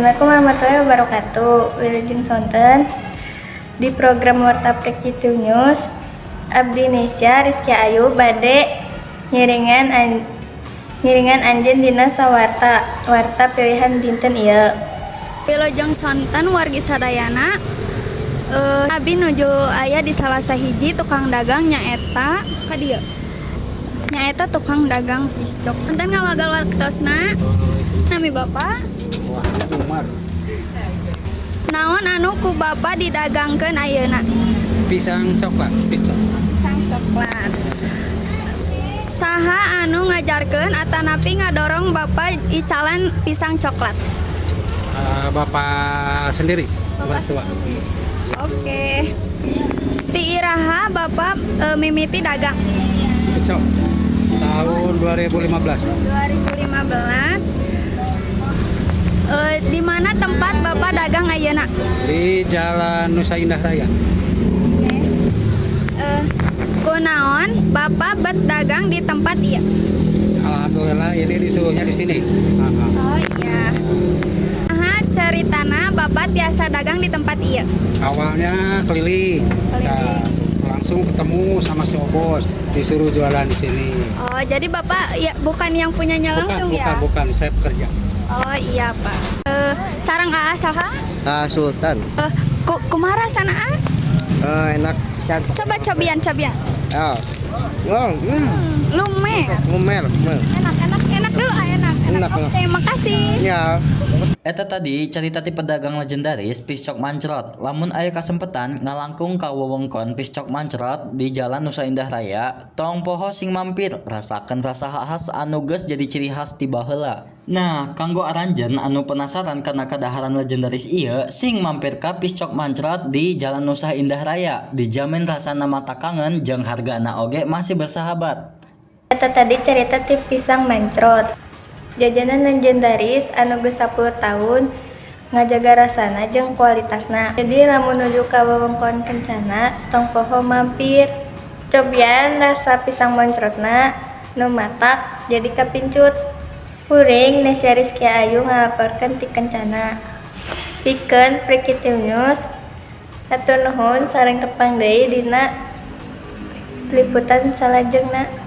Assalamualaikum warahmatullahi wabarakatuh. Wilujeng sonten di program Warta Prekitu News. Abdi Nesya Rizky Ayu bade ngiringan anjeun dina sawarta warta pilihan dinten ieu. Wilujeng sonten, wargi sadayana. Abi nuju aya di salah sahiji tukang dagang, nyaeta ka dieu. Nyaeta tukang dagang piscok. Punten ngawagal waktosna. Nami Bapak? Wah, Umar. Naon anu ku Bapak didagangkeun ayeuna? Pisang coklat, piscok. Pisang coklat. Saha anu ngajarkeun atanapi ngadorong Bapak icalan pisang coklat? Bapak sendiri, Bapak orang tua. Oke. Ti iraha Bapak mimiti dagang? Piscok tahun 2015. 2015. Di mana tempat Bapak dagang ayeuna? Di Jalan Nusa Indah Raya. Kunaon Bapak bet dagang di tempat ieu? Alhamdulillah, ini disuruhnya di sini. Ah. Oh iya. Aha, ceritana Bapak tiasa dagang di tempat ieu? Awalnya keliling. Keliling. Nah, langsung ketemu sama si Obos, disuruh jualan di sini. Oh, jadi Bapak ya bukan yang punyanya Bukan, langsung bukan, ya? Bukan, saya pekerja. Oh iya, Pak. Sareng Aa saha? Ah, Sultan. Kumaha rasana, ah? Enak pisan. Coba cobian, cobian. Ya. Oh, Lumer. Lumer, lumer. Enak, enak, enak dulu, ah, enak, enak. Enak, Oke, makasih. Ya. Eta tadi carita ti pedagang legendaris Piscok Mancrot. Lamun aya kasempetan ngalangkung ka wewengkon Piscok Mancrot di Jalan Nusa Indah Raya, tong poho sing mampir, rasakeun rasa khas anu geus jadi ciri khas ti baheula. Nah, kanggo aranjeun anu penasaran kana kadaharan legendaris ieu, sing mampir ka Piscok Mancrot di Jalan Nusa Indah Raya. Dijamin rasana matak kangen jeung hargana oge masih bersahabat. Eta tadi cerita ti pisang mancrot. Jajanan legendaris anu geus 10 tahun ngajaga rasana jeung kualitasna. Jadi lamun nuju ka wewengkon Kencana, tong poho mampir. Cobian rasa pisang mancrotna nu matak jadi kapincut. Kuring Nesya Rizky Ayu ngalaporkeun ti Kencana. Pikeun Prekitu News, hatur nuhun, sareng tepang deui dina liputan salajengna.